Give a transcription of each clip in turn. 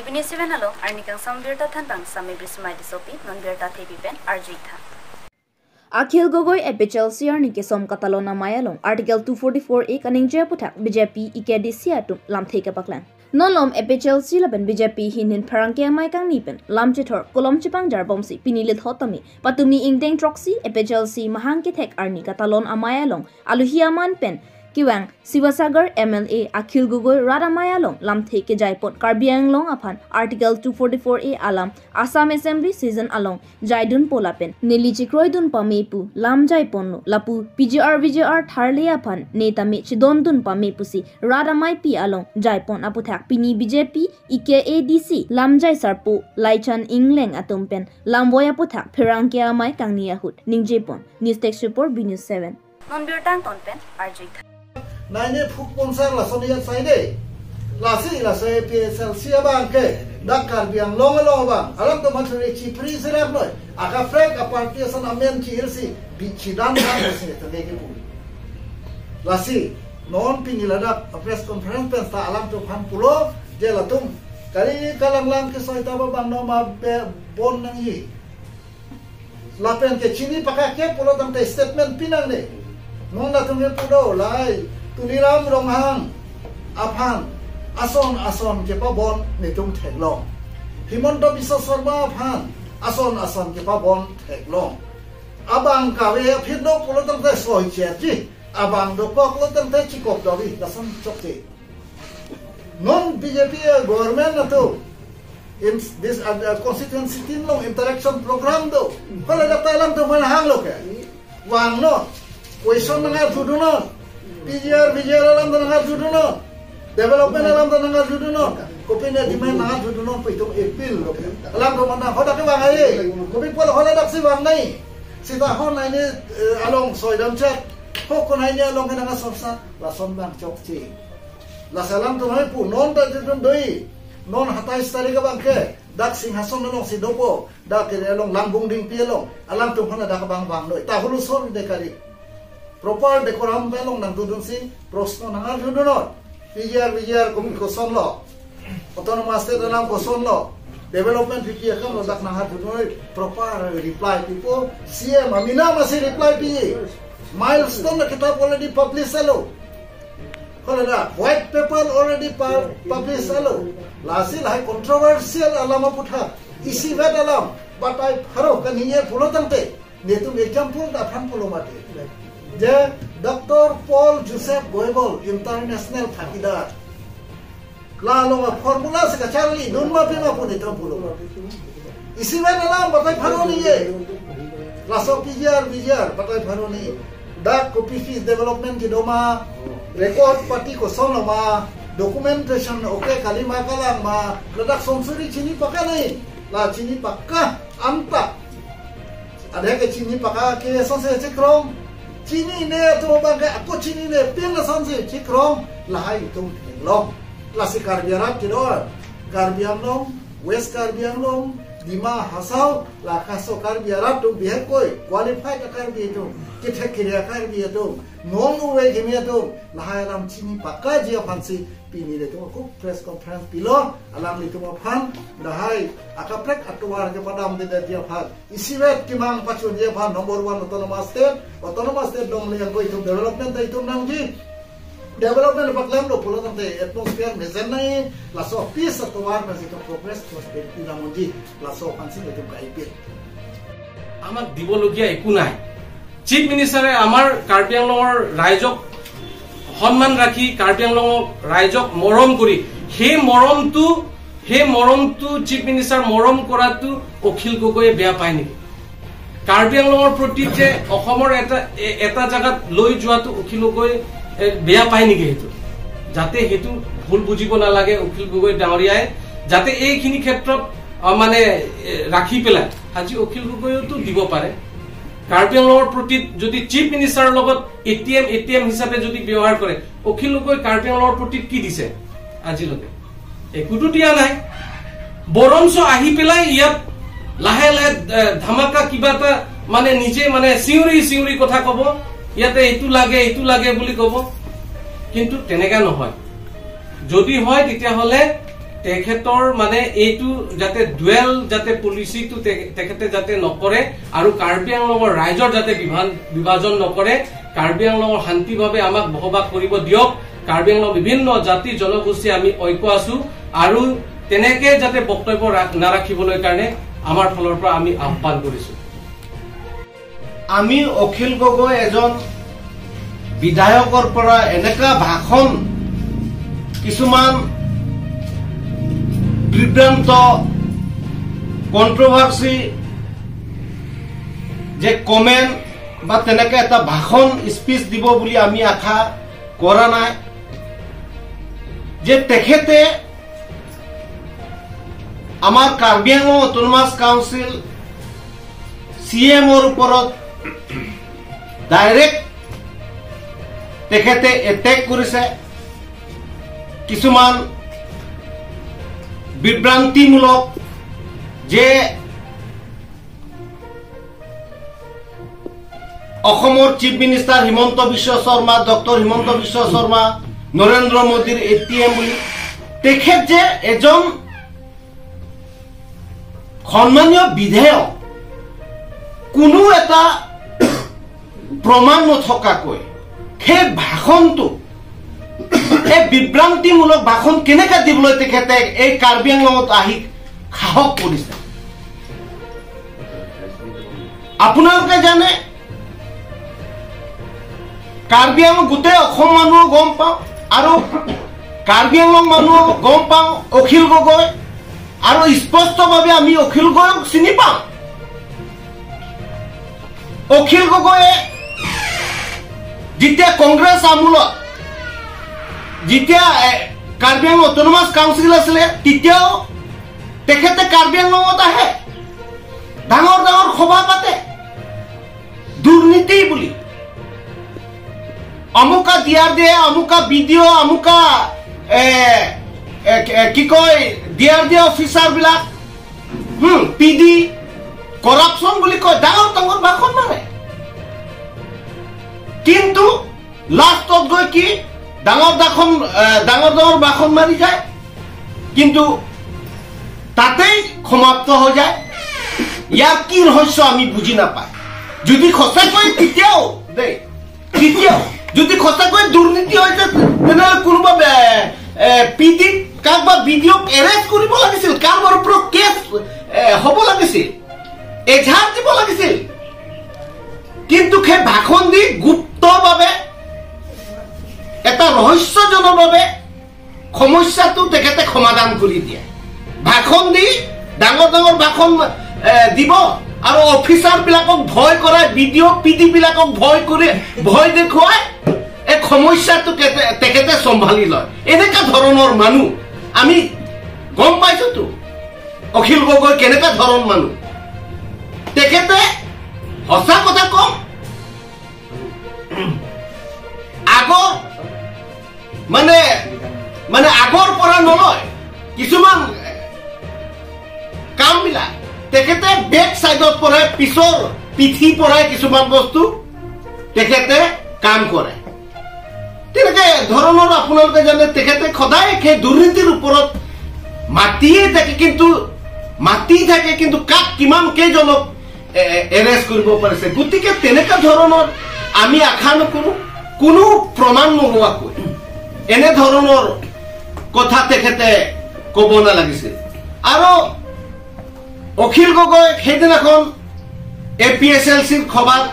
Bini 7 along arnikang sambirta thanbang sami brismai disopi nonbirta thepipen arjuitha Akhil Gogoi APHLC arni ke som katalona mayalong Article 244A kaning japuthak BJP IKDC atum lamthei ka paklang nolom APHLC laben BJP hinin pharangke amai kang nipen lamchethor kolom chipang jarbomsi pinile thotami patumi ingteng troxy APHLC mahang ke thek arni katalon amayalong aluhiaman pen kiwang Sivasagar MLA Akhil Gogoi Radamayalong lamthei ke jaipot Karbi Anglong aphan Article 244A alam Assam Assembly season along jaidun polapen nili chikroidun pamepu lam jaiponno lapu PGR VGR tharle aphan netami chidondun pamepusi Radamai pi along jaipon aputhak pini BJP IKADC lamjai sarpu laichan ingleng atumpen lamboy aputhak pherangke amai kangni ahut ningjepon news tech support B News 7 nonbirtang tonpen arjuitha Naine phuk ponsar lasonia saide lasi lase PSLC abang ke dak Karbi Anglong long bang alam to mathuri chi free serap noi aka frek a party asan amen chi irsi bi chidan kan se to ke pu lasi non pinilada press conference pen sa alam to phan pulo je latum kari kalang lang ke soita ba bang no ma be bon nang hi lapen ke chini paka ke pulo tang te statement pinang ne non latum ke pulo lai Tuliram Ronghang aphan ason ason ke pa bon netum theklong Himanta Biswa Sarma aphan ason ason ke pa bon theklong abang kawe phitno pulo tang te soi che ji abang do kok lo tang te chikop do bi lason chokte non BJP government na to in this constituency team long interaction program do pala da talam to man hang lo ke wang no question nga thudu no PGR VGR alam to nga thudu no development alam to nga thudu no kopine demand nga thudu no pitum appeal lo ke alam to man hoda ke wang ai kopi pol hola dak si wang nai sita hon nai ne along soidam chat ho kon nai ne along ke nga sopsa lason bang chok chi la salam to hai pu non ta jidum doi non 27 তারিখ bang ke dak singhason long sidopo dak ke long langbung ding pi long alam to hona dak bang bang doi ta hulu sol dekari proper decorum belong nang tudun si প্রশ্ন নাঙার tudun PGR VGR komi koson lo autonomous state alam koson lo development PPA kam lo dak nangar tudun proper reply pipo CM amina masi reply pi milestone kitab already publish alo Kolada white paper already publish alo lasi lai controversial alam putha isi vet alam but I pharo kaniye phulo tangte netum example da phan phulo mate je Dr. Paul Joseph Goebel international thakidar la longa formula se ka charli dun ma pima pune tam phulo isi vet alam but I pharo niye laso PGR VGR but I pharo ni dak copy fees development ki doma record party ko sonoma documentation okay kalima kalang ma ladak sonsuri chini paka nahi la chini pakka anta adhe ke chini paka ke sonse chikrong chini ne to bang ke akko chini ne pin la sonse chikrong la hai tum thenglong la si Karbi Arab kidor Karbi Anglong West Karbi Anglong Dima Hasao la kaso Karbi Arab tum bihe koi qualify ka Karbi tum kithe kriya Karbi tum non uwe kimia tum la hai alam chini pakka jia phansi pini le tum ko press conference pilo alam li tum phan la hai akaprek atwar ke padam de dia phan isiwet kimang pachun dia phan number 1 autonomous state dong le koi tum development dai tum nang ji development paklam lo pulo tante atmosphere mezen nai la so peace atwar ma jitu progress prosperity namonji la so phansi le tum kai pil আমাক দিবলগীয়া একো নাই। Chief মিনিষ্টাৰে আমাৰ কাৰ্বি আংলঙৰ ৰাইজক সন্মান ৰাখি কাৰ্বি আংলঙৰ ৰাইজক মৰম কৰি সেই মৰমটো চিফ মিনিষ্টাৰ মৰম কৰাটো অখিল গগৈয়ে বেয়া পায় নেকি? কাৰ্বি আংলঙৰ প্ৰতি যে অসমৰ এটা জাগাত লৈ যোৱাটো অখিল গগৈ বেয়া পায় নেকি? সেইটো যাতে সেইটো ভুল বুজিব নালাগে অখিল গগৈ ডাঙৰীয়াই, যাতে এইখিনি ক্ষেত্ৰত মানে ৰাখি পেলাই আজি অখিল গগৈয়েতো দিব পাৰে। কাৰ্বি আংলঙৰ প্ৰতি যদি চিফ মিনিষ্টাৰৰ লগত এটিএম হিচাপে যদি ব্যৱহাৰ কৰে, অখিল গগৈ কাৰ্বি আংলঙৰ প্ৰতি কি দিছে আজিলৈকে? একোতো দিয়া নাই। বৰঞ্চ আহি পেলাই ইয়াত লাহে লাহে ধামাকা কিবা এটা মানে নিজে মানে চিঞৰি চিঞৰি কথা কব, ইয়াতে এইটো লাগে এইটো লাগে বুলি কব, কিন্তু তেনেকা নহয়। যদি হয় তেতিয়াহ'লে তেখেতৰ মানে এইটো যাতে ডুৱেল যাতে পলিচিটো তেখেতে যাতে নকৰে আৰু কাৰ্বি আংলঙৰ ৰাইজৰ যাতে বিভাজন নকৰে, কাৰ্বি আংলঙৰ শান্তিভাৱে আমাক বসবাস কৰিব দিয়ক। কাৰ্বি আংলং বিভিন্ন জাতি জনগোষ্ঠী আমি ঐক্য আছো আৰু তেনেকে যাতে বক্তব্য নাৰাখিবলৈ কাৰণে আমাৰ ফালৰ পৰা আমি আহ্বান কৰিছো। আমি অখিল গগৈ এজন বিধায়কৰ পৰা এনেকা ভাষণ কিছুমান বিভ্ৰান্ত কন্ট্ৰভাৰ্চি যে কমেণ্ট বা তেনেকে এটা ভাষণ স্পীচ দিব বুলি আমি আশা কৰা নাই। যে তেখেতে আমাৰ Karbi Anglong autonomous council C এমৰ ওপৰত ডাইৰেক্ট তেখেতে এটেক কৰিছে, কিছুমান বিভ্ৰান্তিমূলক যে অসমৰ chief minister Himanta Biswa Sarma, doctor Himanta Biswa Sarma Narendra মোদীৰ এটিএম বুলি তেখেত যে এজন সন্মানীয় বিধেয়ক কোনো এটা প্ৰমাণ নথকাকৈ সেই ভাষণটো, এই বিভ্ৰান্তিমূলক ভাষণ কেনেকৈ দিবলৈ তেখেতে এই কাৰ্বি আংলঙত আহি সাহস কৰিছে? আপোনালোকে জানে কাৰ্বি আংলং গোটেই অসম মানুহ গম পাওঁ আৰু কাৰ্বি আংলং মানুহ গম পাওঁ অখিল গগৈ, আৰু স্পষ্টভাৱে আমি অখিল গগৈক চিনি পাওঁ। অখিল গগৈয়ে যেতিয়া কংগ্ৰেছ আমোলত যেতিয়া কাৰ্বি আংলং অট'নমাছ কাউন্সিল আছিলে তেতিয়াও তেখেতে কাৰ্বি আংলঙত আহে, ডাঙৰ ডাঙৰ সভা পাতে দুৰ্নীতি বুলি, অমুকা দিয়াৰ দিয়ে, অমুকা বি ডি অ', অমুকা কি কয় দিয়াৰ দিয়া অফিচাৰবিলাক পি ডি কৰাপশ্যন বুলি কয়, ডাঙৰ ডাঙৰ ভাষণ মাৰে। কিন্তু লাষ্টত গৈ কি ডাঙৰ ডাঙৰ ডাঙৰ ভাষণ মাৰি যায়, কিন্তু তাতেই সমাপ্ত হৈ যায়। ইয়াৰ কি ৰহস্য আমি বুজি নাপায়। যদি সঁচাকৈ তেতিয়াও দেই তেতিয়াও যদি সঁচাকৈ দুৰ্নীতি হৈছে তেনেহ'লে কোনোবা পি ডি কাৰোবাৰ বি ডি অ'ক এৰেষ্ট কৰিব লাগিছিল, কাৰোবাৰ ওপৰত কেছ হ'ব লাগিছিল, এজাহাৰ দিব লাগিছিল। কিন্তু সেই ভাষণ দি গুপ্তভাৱে এটা ৰহস্যজনকভাৱে সমস্যাটো তেখেতে সমাধান কৰি দিয়ে। ভাষণ দি ডাঙৰ ডাঙৰ ভাষণ দিব আৰু অফিচাৰবিলাকক ভয় কৰাই, B D O' P D বিলাকক ভয় কৰি ভয় দেখুৱাই এই সমস্যাটো তেখেতে চম্ভালি লয়। এনেকুৱা ধৰণৰ মানুহ আমি গম পাইছোতো অখিল গগৈ কেনেকুৱা ধৰণৰ মানুহ। তেখেতে সঁচা কথা কম, আগৰ মানে মানে আগৰ পৰা নলয় কিছুমান কামবিলাক তেখেতে বেক চাইডত পৰাই পিছৰ পিঠি পৰাই কিছুমান বস্তু তেখেতে কাম কৰে। তেনেকে ধৰণৰ আপোনালোকে জানে তেখেতে সদায় সেই দুৰ্নীতিৰ ওপৰত মাতিয়ে থাকে, কিন্তু মাতি থাকে কিন্তু কাক কিমান কেইজনক এৰেষ্ট কৰিব পাৰিছে। গতিকে তেনেকুৱা ধৰণৰ আমি আশা নকৰোঁ, কোনো প্ৰমাণ নোহোৱাকৈ এনেধৰণৰ কথা তেখেতে ক'ব নালাগিছিল। আৰু অখিল গগৈ সেইদিনাখন এ পি এছ এল চিৰ সভাত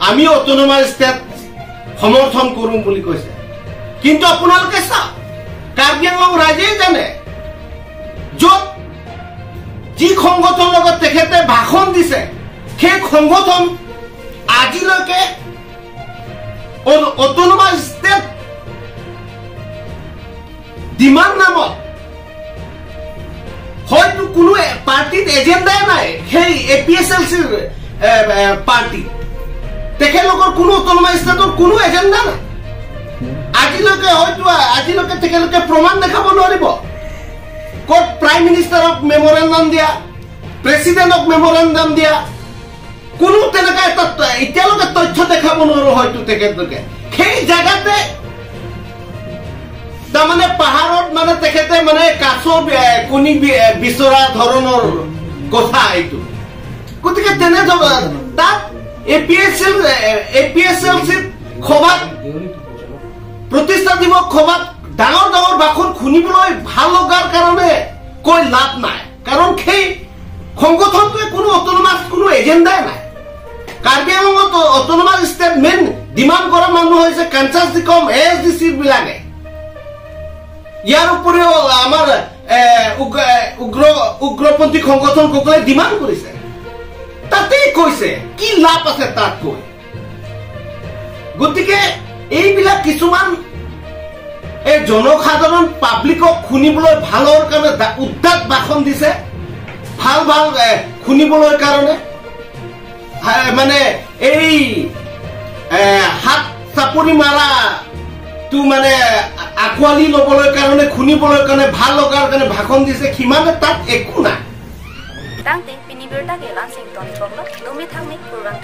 আমি অট'নমাছ ষ্টেট সমৰ্থন কৰোঁ বুলি কৈছে, কিন্তু আপোনালোকে চাওক কাৰ্বি আংলং ৰাইজেই জানে য'ত যি সংগঠনৰ লগত তেখেতে ভাষণ দিছে সেই সংগঠন আজিলৈকে অট'নমাছ ষ্টেট ডিমাণ্ড নামত হয়তো কোনো পাৰ্টিত এজেণ্ডাই নাই। সেই এ পি এছ এল চিৰ পাৰ্টি তেখেতলোকৰ কোনো অট'নমাছ ষ্টেটৰ কোনো এজেণ্ডা নাই আজিলৈকে, হয়তো আজিলৈকে তেখেতলোকে প্ৰমাণ দেখাব নোৱাৰিব। ক'ত প্ৰাইম মিনিষ্টাৰক মেমৰেণ্ডাম দিয়া, প্ৰেচিডেণ্টক মেমৰেণ্ডাম দিয়া, কোনো তেনেকুৱা এটা এতিয়ালৈকে তথ্য দেখাব নোৱাৰো হয়তো তেখেতলোকে। সেই জেগাতে তাৰমানে পাহাৰত মানে তেখেতে মানে কাছৰ কণী বিচৰা ধৰণৰ কথা এইটো। গতিকে তেনে তাত এ পি এছ এল চিত সভাত, প্ৰতিষ্ঠা দিৱস সভাত ডাঙৰ ডাঙৰ ভাষণ শুনিবলৈ ভাল লগাৰ কাৰণে কৈ লাভ নাই, কাৰণ সেই সংগঠনটোৱে কোনো অট'নমাছ কোনো এজেণ্ডাই নাই। কাৰ্বি আংলঙত অট'নমাছ ষ্টেট মেইন ডিমাণ্ড কৰা মানুহ হৈছে কাঞ্চাছ ডিকম, এ এছ ডি চি বিলাকে। ইয়াৰ উপৰিও আমাৰ উগ্ৰপন্থী সংগঠনসকলে ডিমাণ্ড কৰিছে, তাতেই কৈছে, কি লাভ আছে তাত কৈ? গতিকে এইবিলাক কিছুমান এই জনসাধাৰণ পাব্লিকক শুনিবলৈ ভালৰ কাৰণে উদ্দাত ভাষণ দিছে, ভাল ভাল শুনিবলৈ কাৰণে, মানে এই হাত চাপৰি মাৰাটো মানে আঁকোৱালি ল'বলৈ কাৰণে, শুনিবলৈ কাৰণে, ভাল লগাৰ কাৰণে ভাষণ দিছে, সিমানে, তাত একো নাই। Tangte pinibirta ke lansing ton choklo lumi thangmi kurang.